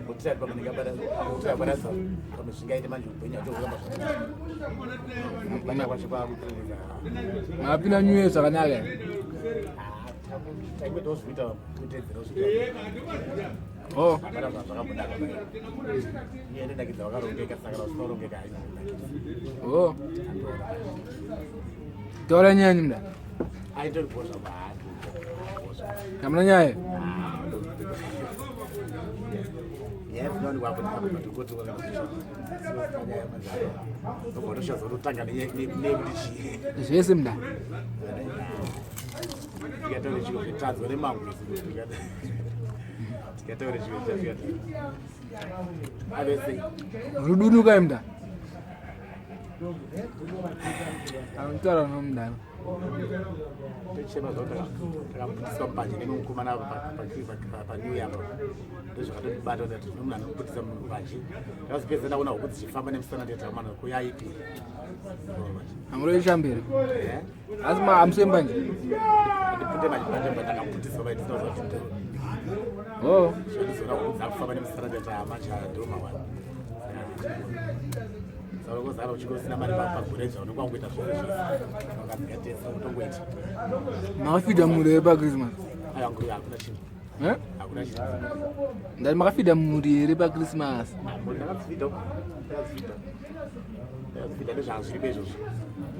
Kuti pamwe ndingabata kuti hapana pamwe zvingaite manje upenyu hatokuramba zvakanaka. Kubata kwacho kwakutoedza. Mapinda new year zvakanaka here? Taingoitawo zvikuita kutedzera zviita. Oh. Hapana zvakambonaka. Nyaya inonakidza wakarongeka saka usina kurongeka hainakidzi. Oh. Taura nyaya nyimda. Aitori bhozva bahati. Hamuna nyaya? Nyaya dzinowanikwa apo neapo but koti wakatoshaza nekuti chii. Zvese mda. Tikataure chiro zvetanzwa nemangu tikataure chiro chatikataure. Avese. Rudunuka mda. Anotaura nomudaro. Tochema zvakabudiswa mbanje nemukomana panew year apa ndozvakatondibata kuti tino munhu anobudisa munhu mbanje ndakazopedza ndaona huku dzichifamba nemusana ndikati amana kuyaipi Amuroishambira. Asi ma amuswe mbanje. ndipute manje mbanje mba ndakabudiswa vaitisa kuti Oh. zvandizoona huku dzakufamba nemusana ndikati amanje ndomawani saka kozara uchinge usina mari pagore zvaunenge wangoita zvese zvese wakadzikatesa utongoita Makafida mhuri here paChristmas? aiwa nguruve hakuna chinhu Eh? hakuna chinhu Ndati makafida mhuri here paChristmas? Ndakadzifida, ndakadzifida, ndakadzifida ndezvanga zviripo izvozvo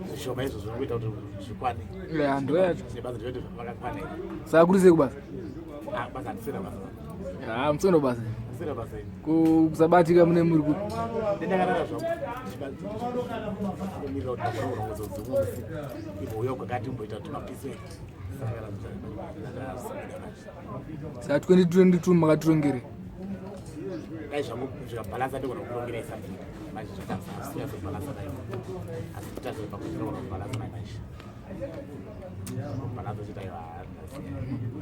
zvishoma izvozvo zvinokuita kuti zvikwane. Ya, ndo yacho. Zvine basa ndinoti vakakwana here? Saka kuri sei kubasa? Ah, basa handisina basa, Ah, musina basa. handisina basa ini. Kusabatika mune muri kupi? Ndendakarara zvangu ndichimirira kuti ndakona kurongodzo dzimwe musi imbouya kwakati imboita kuti mapiso Saka 2022 makatirongere. Dai zvangu zvikabhalansa ndigona kukurongerai something manje zvakasiyazobhalansa nayo asi kutazoi pakuti ndinogona kubhalansa nayo manje bhalansa chita iwa.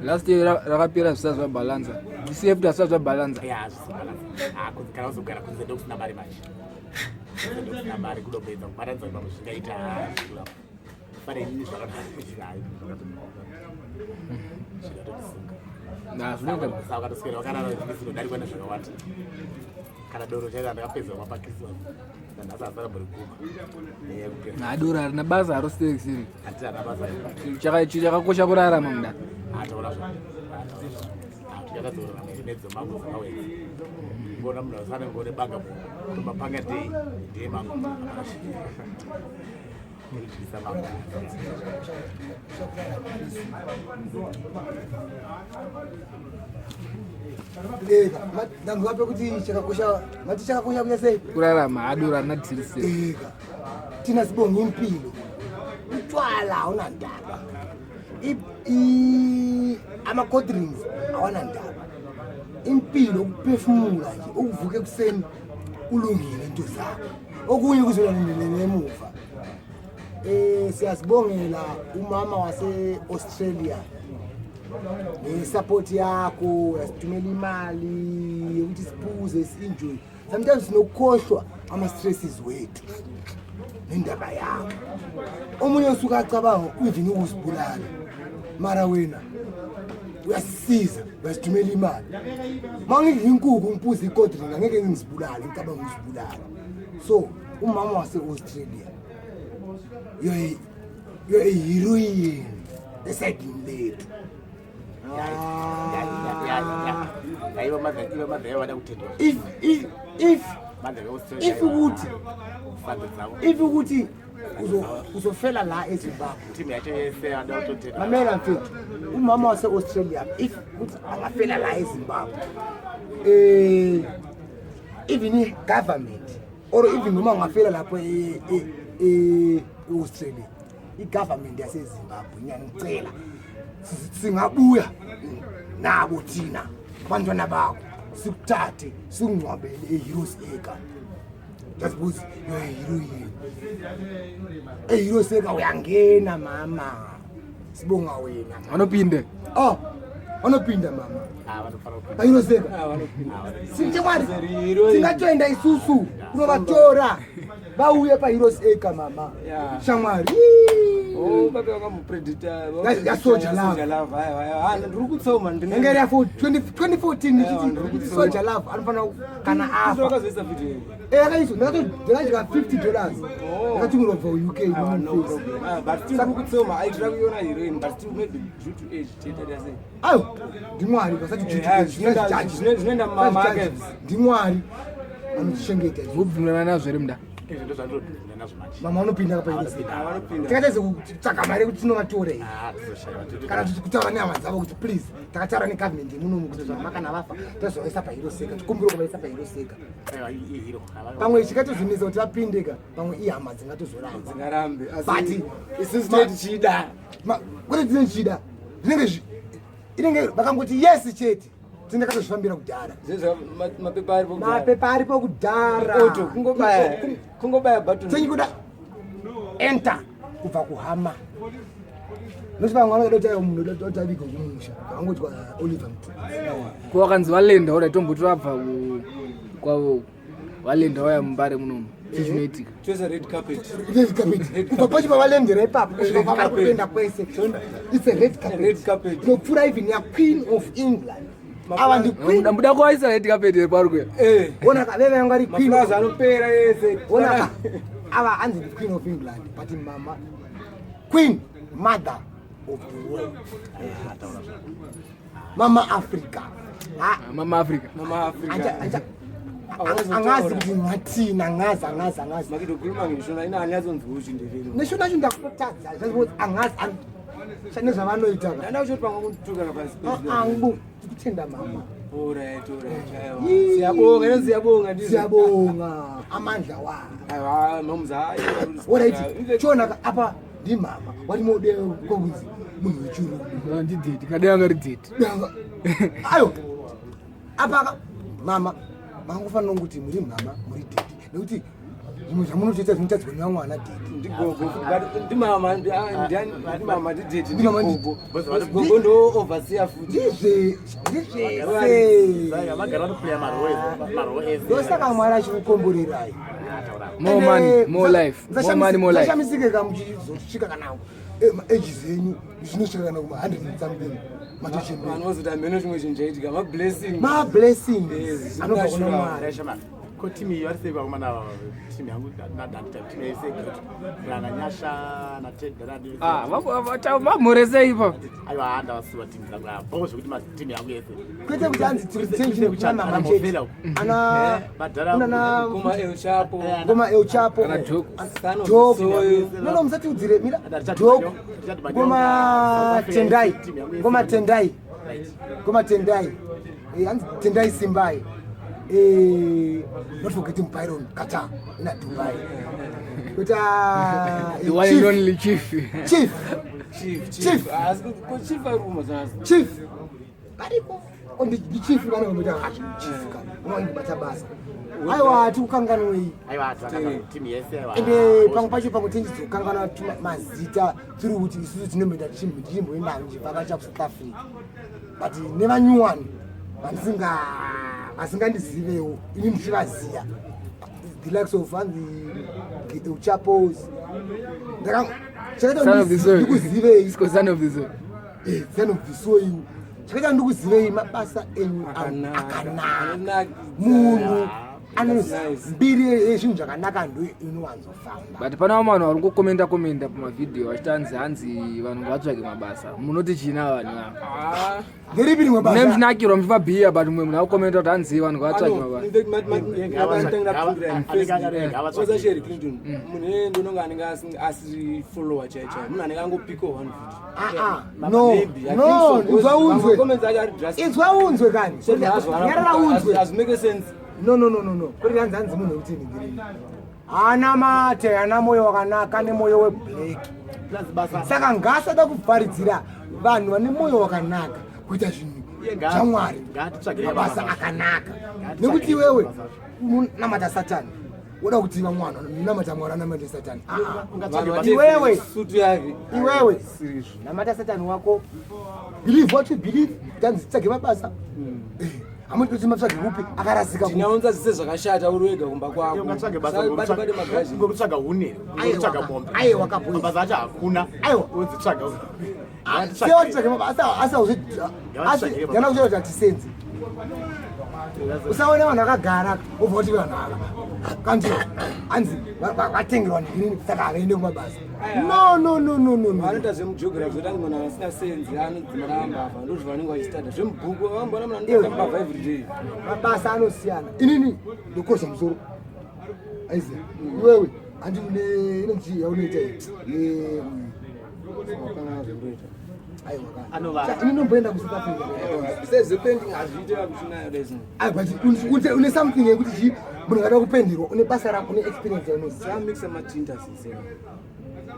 Last year rakapera zvisati zvabhalansa. This year futi hazvisati zvabhalansa. Ya, zvisibhalansa kana uzogara kunze ndokusina mari manje, kunze ndokusina mari kudobedza kubatanidza pamwe zvingaita pane inini zvakatotisunga. Na zvinoita. Saka ukatoswera wakarara zinodarikwa nezvakawanda kana doro chairo ndakapedza mapakismas nanhasi asara mbori kuma nenyaya yekupera. Na doro harina basa haro seri seri. Hatisi hana basa. Chiro chakakosha kurarama mudaro. Ataura zva tikatadzorora nedzemango dzakawedza ngona munhu asane ngone banga munhu mapanga ndei ndeye mango kudyisa mango. Eka, ndamvape kuti chakakosha, mati chakakosha kuya sei? Kurarama hadoro harina dhiri seri. Eka. Thina sibonga impilo. Utshwala awunandaba. Ama cold drinks awanandaba. Impilo ukuphefumula nje, ukuvuka ekuseni ulungile into zakho. Okunye kuzolandelela emuva. Siyazibongela umama wase Australia ngesupport yakho, yasithumela imali yokuthi siphuze si-enjoy. Sometimes sinokukhohlwa ama-stresses wethu nendaba yakho. Omunye usuke acabanga even ukuzibulala, mara wena uyasisiza, uyasithumela imali. Ma ngidla inkukhu ngiphuza i-cold drink angeke ngizibulale, ngicabanga ukuzibulala. So umama wase-Australia, you're a heroine esayidini lethu. Yaiva madhaiva vada kutendwa. If Madhaiva Australia. If ukuthi sando dzavo. If ukuthi uzofela la eZimbabwe, timu yacho yese vada kutotendwa. Mamela mfethu, umama wase-Australia if ukuthi angafela la eZimbabwe, even i-government or even noma ungafela lapho e-Australia, i-government yaseZimbabwe ngiyanicela, singabuya nabo thina abantwana bakho sikuthathe sikungcwabele e-Heroes Acre just because you're a heroine. E-Heroes Acre uyangena mama, sibonga wena. Vanopinde. Oh, vanopinda mama. Ah, vanofanira kupinda. PaHeroes Acre sinchekwari tingatoenda isusu kunovatora vauye paHeroes Acre mama. Shamwari. Oh, babe vakamupredicta YaSoja Love. Love haya haya Ah, ndiri kutsoma ndine- Yange iri ya 2014 Aiwa, ndiri ndichiti kutsoma. Soja Love anofanira kana Izvo afa. wakazoisa video iyi. Eh, akaiswa ndakadya $50. Oh. Ndakatumirwa kubva kuUK. Aiwa, no problem. Ah, but still ndiri kutsoma aitira kuiona heroine but still maybe due to age tiita sei Ayo, ndimwari vasati Eh, ah, zvinoenda muma-archives. ndimwari anotichengeta izvo. Mubvumirana nazvo here muda? Izvi ndo zvandinobvumira nazvo manje. Mama vanopinda kapairoseka. Ah, vanopinda. Takaita sekutsvaga mari yekuti tinovatora iyi. Ah, tizoshaiwa. Kana kuti kutaura nehama dzavo kuti please takataura negovernment yemunomu kuti mama kana vafa tozovaisa pairoseka tikumbire kuvaisa pairoseka. Aiwa, ihero. Pamwe chikatozonetsa kuti vapindeka pamwe ihama dzingatozoramba. Dzingarambe But- asi isusu tinenge tichida. Kwete tinenge tichida zvinenge inenge vakangoti yes chete tinenge takatozvifambira kudhara. Zvezva mapepa aripo kudhara. Mapepa aripo kudhara. Auto kungobaya kungobaya button. Tenyi kuda enter kubva kuhama. Nokuti vamwe vanoda kuti aiwa munhu oda kuti avigwe kumusha vangoti kwa Oliver Mtukudzi. Ko wakanzi valenda ora tomboti vabva kwavo valenda vauya mumbare munomu chii chinoitika? Toisa red carpet. Red carpet. Kubva pacho pavalendera ipapo kusvika kwavari kuenda kwese. It's a red carpet. Red carpet. Inopfuura even ya Queen of England. Ava ndi Queen. Muda kuvaisa red carpet here pauri kuya? Eh. Ona ka veve vanga ri Queen. Maflowers anopera ese. Ona ka ava hanzi ndi Queen of England but mama Queen mother of the world. Mama Africa. Ha Mama Africa. Mama Africa. anja anja angazi kuti ngathini angazi angazi angazi Makitokhuluma ngeshona ina anyatsonzwa uchindevele. neshona cho ndakutadza angazi nezvavanoita ka Ndanda uchoti pamwe kutuka pasi. angu kutenda mama. Alright, alright. Aiwa. Yee. Siyabonga, ino siyabonga ndizvo. Siyabonga amandla wawo. Aiwa, nomza. hayi. Alright, chiona ka apa ndimama watimode kokunzi munhu wechirungu. Ndidheti kadai anga ri dheti. Ayo apa mama mangofanira kuti muri mama muri dheti nekuti zvimwe zvamunotoita zvinotadzwa nevamwe ana dheti. Ndigogo, but ndimama, ndimama ndidheti Ndimama ndigogo. Gogo ndo overseer futi. Ndizve ndizvese. Vagara vanoplaya maroo ese. Ndosaka Mwari achikukomborerai. More money, more life. More money, more life. Musashamisike ka muchizosvika kana maages enyu zvinosvika kana kuma 100 and something matochembera. Vanhu vozoti hameno chimwe chinhu chaitika, mablessings. Mablessings Yes, anobva kuna zvingashuwa. Mwari. Aisha, ko timu iyi vari sei vakomana ava? Timu yangu nadandita timu yese rana Nyasha naTed Radi. Ah, vamhoresei ipapo. Aiwa, ndavasuwa timu dzangu apo zvekuti matimu yangu yese. Kwete kuti hanzi tiri tension kuna mama chete. Ana Madhara kuna na Ngoma El Chapo. Ngoma El Chapo. Kana Joke. Son of Joke. the soil. No no musatiudzire mira. Richard Joke. Manyoka, Richard Manyoka, Ngoma South Africa Tendai. yese, timu yangu yese. Ngoma Tendai. Right. Ngoma Tendai. Eh, hanzi Tendai Simbai. Eh, not forgetting Byron Qatar ina Dubai. Kuita The one and only chief. Chief. Chief, Chief. chief. Asi ko chief ari kumazana. Chief. Variko. Oh, ndi chief vana vanoita chief ka. Unoibata basa. Aiwa tikukanganwei. Aiwa, timu yese aiwa. Ende pamwe pacho pamwe tinchizokanganwa mazita tiri kuti isusu tinomboenda tichimboenda chivhakacha kuSouth Africa. But nevanyuwani vasingandizivewo ini ndichivaziya. The likes of hanzi Uchapos. Son of the soil. Ndikuzivei. It's called son of the soil. Eh, son of the soil. Chakaita ndikuzivei mabasa enyu Akanaka. akanaka. Anonakidza. Munhu ane Nice. mbiri yezvinhu zvakanaka ndo inowanzofamba. But pane vamwe vanhu vari kungokomenda komenda pamavhidhiyo vachiti hanzi hanzi vanhu ngavatsvage mabasa. Munoti china vanhu ava? Ah. Nderipi rimwe Mune basa? muchinakirwa muchivabhiya but mumwe munhu akukomenda kuti hanzi vanhu ngavatsvage Ano, mabasa. in fact, Oza Sherry Clinton. Munhu iyeye ndinonga anenge asiri follower chaiyo chaiyo. Munhu anenge angopika one video. Ah, ah, no, Maybe, I think no, so, because inzwa mamwe unzwe. comments acho ari drastic. Inzwa unzwe kani. So hazvo- Nyarara unzwe. hazvi make sense. No, no, no, no, no. Kuri hanzi hanzi munhu wekuti ningireni. Haana mate, haana moyo wakanaka, ane moyo weblack. Plus basa. Saka ngasada kuvharidzira vanhu vane moyo wakanaka kuita zvinhu Iye zvaMwari. ngaatitsvagire Mabasa mabasa. akanaka. Ngaatitsvagire Nekuti iwewe mabasa. unonamata Satani. Woda kuti vamwe vanhu vanonamata Mwari anamate Satani. Ah, ah. Ungatsvage Vanhu basa. Iwewe. Sutu yake. Iwewe. Sirizvo. Namata Satani wako. Believe what you believe. Tanzi tsvage mabasa. Eh. Hamuti kuti matsvage kupi akarasika kupi. Tinaunza zvise zvakashata uri wega kumba kwako. Ungatsvage basa Bate bate magazhi. ngokutsvaga huni, ngokutsvaga mombe. Aiwa ka boys. Mabasa acho hakuna. Aiwa. Wodzitsvaga. Sewatsvage mabasa asi hauzvi asi Ngavatsvage yana kuchera kuti hatisenzi. Usaona vanhu vakagara wobva kuti vanhu ava kanti hanzi vatengerwa nhingi saka havaende kumabasa. No no no no no no. Vanoita zvemugeography zvotange munhu asina senzi anodzimara mbavha ndozvavanenge vachitata zvemubhuku vamboona munhu anoita mbavha everyday. Mabasa anosiyana. Inini ndokosha musoro. Aiziya. Iwewe handi une inonzi yaunoita iyi. Ye Wakana zvekuita. Aiwa kana. Anovaka. Ini ndomboenda kuSouth Africa. Besides zvepainting hazviite vakuchinayo dai Aiwa but une something yekuti chi munhu akada kupendirwa une basa rako une experience yaunoziva. Tamixa matinta sisena.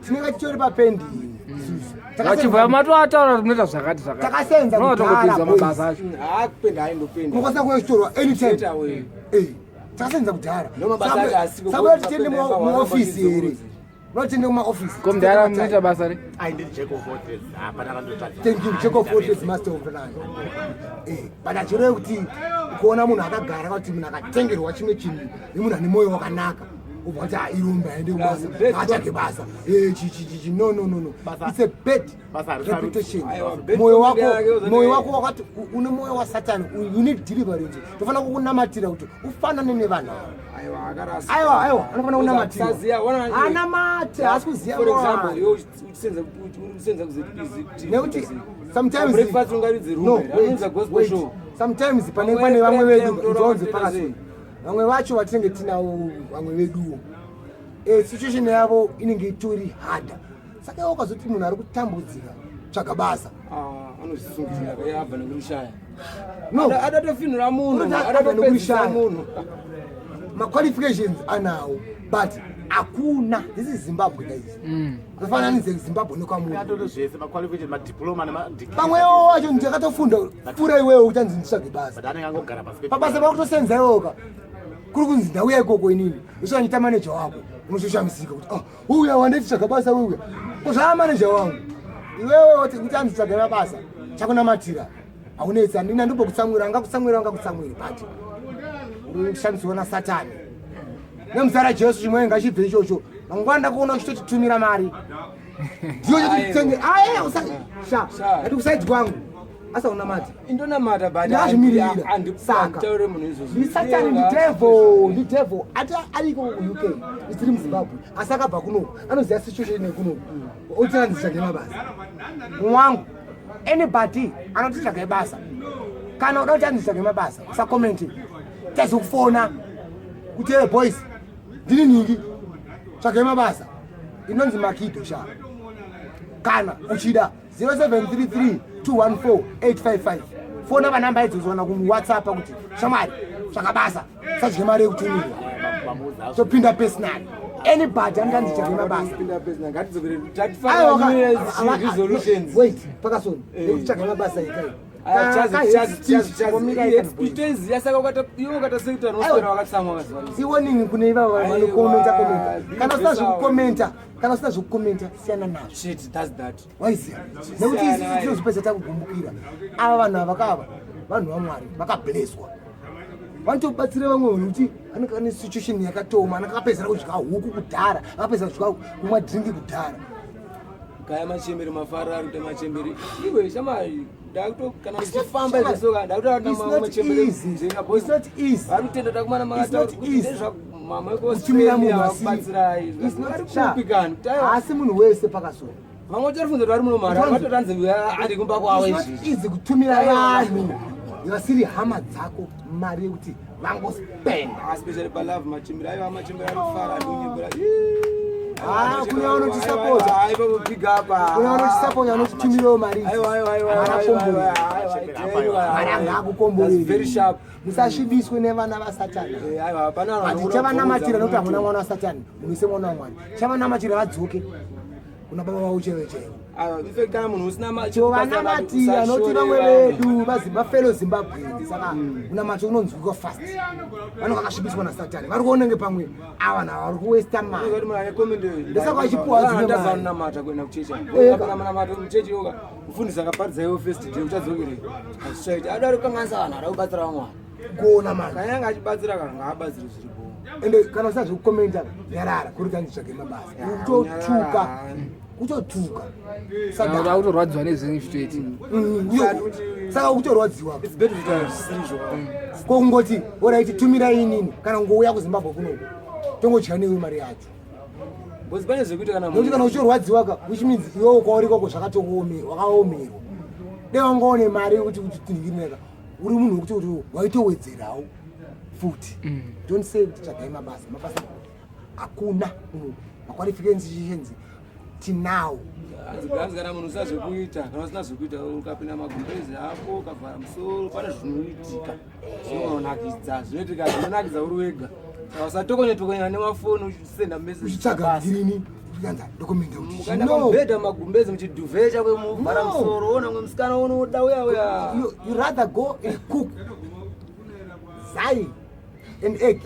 Tinenge titori papendi isusu. Vachibva matoataura kuti munoita zvakati zvakati. Takasenza kudhara, Munotongopinzwa boys. mabasa acho. Haa kupenda haindopenda. Unokwanisa kuuya uchitorwa anytime. Straight away. Eh, takasenza kudhara. No mabasa acho asiko. Saka unoti tiende muofisi here? Unoti tiende mumaofisi. Ko mudhara munoita basa re? Ai ndiri jack of all trades. Hapana vandotsvaga. Thank you, Jack of all trades, master of none. Eh, but achireve kuti kuona munhu akagara kuti munhu akatengerwa chimwe chinhu nemunhu ane mwoyo wakanaka ubva kuti "Ah, irombe aende kubasa Bad- atsvage basa Eh, chi chi chi chi no no no no Basa- it's a bad Basa harisarudzi. reputation Aiwa, bad mwoyo wako comedy yake uzone- mwoyo wako wakati une mwoyo wasatani you need deliverance tofanira kukunamatira kuti ufanane nevanhu ava Aiwa akarasa. aiwa aiwa anofanira kunamatira Saziya wana ana mate haasi kuziva For example, Mwari. iwe uchisenza uchisenza kuZPC kuti nekuti sometimes breakfast ungaridze no room wait, anonza gospel wait. show. sometimes pane Vamwe pane vamwe prime vedu time nzonze totora pakasoni sei? vamwe vacho vatinenge tinavo vamwe veduwo eh, situation yavo inenge itori harder saka iwe ukazoti munhu ari kutambudzika tsvaga basa Ah, anozvisungirira kaya abva nekurishaya. no Adatofinhura munhu, Unoti abva adatopedzisa nekurishaya. munhu. maqualifications anawo but hakuna this is zimbabwe guys usafananidze zimbabwe nekwamuri Atoti zvese maqualification madiploma nemadegree. pamwewo wacho ndakatofunda pfuura iwewe kuti anzi nditsvage basa But anenge angogara pasi pe- pabasa pakutoseenza iwoka kuri kunzi ndauya ikoko inini usanyita maneja wako unotoshamisika kuti ah, uya wanditi basa uya kozvaa maneja wangu iwewe wati kuti anditsvaga mabasa chakunamatira haunetsi handina ndobokutsamwira angakutsamwira angakutsamwiri but uri kushandiswa nasatani nemuzita rajesu chimwe ngachibve ichocho mangwana ndakuona uchitotitumira mari ndiyo chotitenge aye sha ati kusaidzi kwangu asaunamati Indonamata but Ndakazvimirira. Saka. anditaure munhu izvozvo. ndisatani ndidevil ndidevil ati ariko kuuk isiri muzimbabwe asi akabva kunoku anoziva situation yekunoku oti anditsvage mabasa wangu anybody anotitsvage basa kana uda kuti anditsvage mabasa usakommente tazokufona kuti hey boys ndini nhingi tsvage mabasa inonzi makido sha kana uchida 0733 214 855 fona panhamba idzodzo kana kuwhatsapp kuti shamwari tsvaka basa sadye mari yekutumirwa Vamuudza azvo. topinda personal anybody anenge anditsvage mabasa Pinda pesa ngatidzokere Aiwa, tatifana new year's resolutions. wait pakasoni Eh. nekutsvaga mabasa ikai Itoiziya saka iwe ukatasekta unoswera wakatsamwa kazuva rese. iwoningi kune ivava vanokomenta komenta kana usina Aiwa, zvekukomenta kana usina zvekukomenta siyana nazvo Shit, that's that. waiziya nekuti isusu tinozopedza takugumbukira ava vanhu ava kava vanhu vamwari vakableswa vanotobatsira vamwe vanhu kuti anenge ane situation yakatooma anenge akapedzera kudya huku kudhara akapedzera kudya kumwa dringi kudhara Gaya machembere mafaro ari kuita machembere. Iwe shamari ndakuto kana ndichifamba izvo ndakuto It's not easy. It's not easy. vari kutenda takumana It's not makataura kuti easy. ndezva mama kutumira munhu asiri vakubatsirai It's not- vari Sha, kupi kani haasi munhu wese pakasona vamwe vacharifunza kuti vari muno mara vatotanzi ari kumba kwavo It's not izvizvi easy kutumira vanhu vasiri hama dzako mari yekuti vangospenda especially palove machembere aiwa machembere ari kufara anonyembera Ah, kune vanotisapota. Kune vanotisapota vanotitumirawo mari idzi. Marakomborero. Mwari angaakukomborere. Musasvibiswe nevana vasatani. Ati chavanamatira nokuti hamuna mwana wasatani, muise mwana wamwari. Chavanamatira vadzoke kuna baba vavo chaivo chaivo. Ah, in fact kana munhu usina ma- tovanamati anoti vamwe vedu mafellow Zimbabweans, saka unamato unonzwikwa fast. Vanenge vakasvibiswa nasatani, vari kuonenge pamwe ava nava vari kuwesta mari. Unozoti munhu ane comment Ndosaka vachipuwa dzimwe mari. ndazanamata kuenda kuchechi. Eka. Kana manamato muchechi yoga, mufundisi akaparidza iwo first day, uchadzokerei? Hazvichaiti. Ada ari kukanganisa vanhu, ada kubatsira vamwe vanhu. Kuona mari. Kana yange achibatsira, kana ngaabatsire zviripo. Ende kana usina zvekukomenta, nyarara. Kuri kanditsvage mabasa, kutotuka, kutotuka. Kana kuti akutorwadziwa nezvinhu zvitoiti. Saka ukutorwadziwa. It's better kuita zvisiri Ko kungoti alright, tumirai inini, kana kungouya kuZimbabwe kunoku, tongodya newe mari yacho. Because pane zvekuita kana Nekuti kana uchirwadziwa ka, which means iwewo kwauri ikoko zvakatokuomerwa, wakaomerwa. Dai wangaone mari yekuti kuti tinhikirineka, uri munhu wekuti kuti waitowedzerawo futi. Don't say kuti tsvagai mabasa. Mabasa hakuna kunoku. Maqualifications tinawo. Hanzi kana munhu usina zvekuita, kana usina zvekuita, ukapinda magumbezi ako, ukavhara musoro, pane zvinoitika zvinonakidza, zvinoitika zvinonakidza uri wega. Saka usatokonye tokonyana nemafoni uchisenda message. Uchitsvaga girini, uchianza ndokomenda kuti Mukaenda no. pamubhedha, magumbezi, muchidhuvhe chakwe, muvhara No. musoro, ona mwe musikana unoda uya uya. You rather go and cook zai and egg.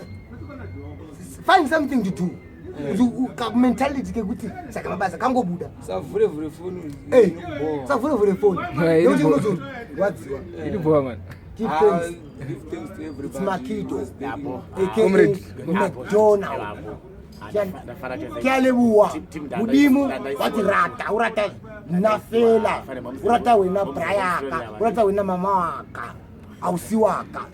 Find something to do. Kuti mentality kekuti saka mabasa kangobuda. Usavhure vhure foni. Eh, usavhure foni. Hai, Nekuti iripo. unozorwadziwa. Iripowa man. Give thanks. Give thanks to everybody. It's Makido. Who is begging. Apo. AKA Comrade. McDonald. Ke a leboha. Modimo wa ti rata, o rata nna fela, o rata wena brayaka, o rata wena mama waka, ausi waka.